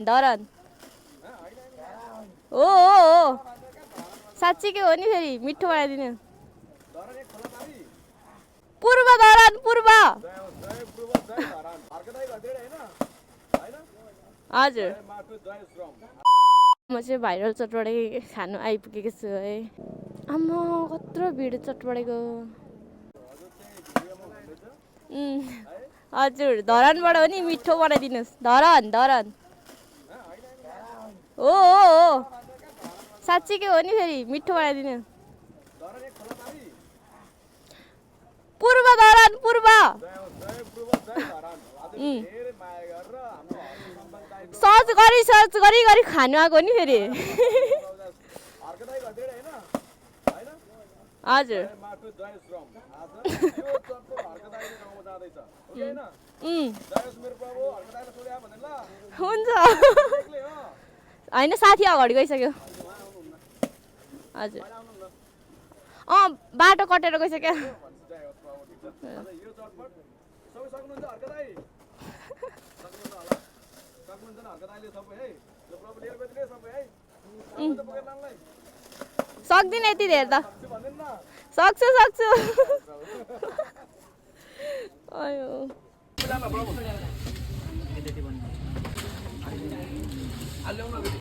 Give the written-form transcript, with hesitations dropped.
धरन हो साँच्चीकै हो नि फेरि मिठो बनाइदिनु पूर्व धरन पूर्व हजुर म चाहिँ भाइरल चटपटे खानु आइपुगेको छु है आम्मा कत्रो भिड चटपटेको हजुर धरानबाट हो नि मिठो बनाइदिनुहोस् धरान धरान हो साँच्चीकै हो नि फेरि मिठो बनाइदिनु पूर्व धरान पूर्व सर्च गरी खानु आएको नि फेरि हजुर हुन्छ होइन साथी अगाडि गइसक्यो हजुर बाटो कटेर गइसक्यो सक्दिनँ यति धेरै त सक्छु अयो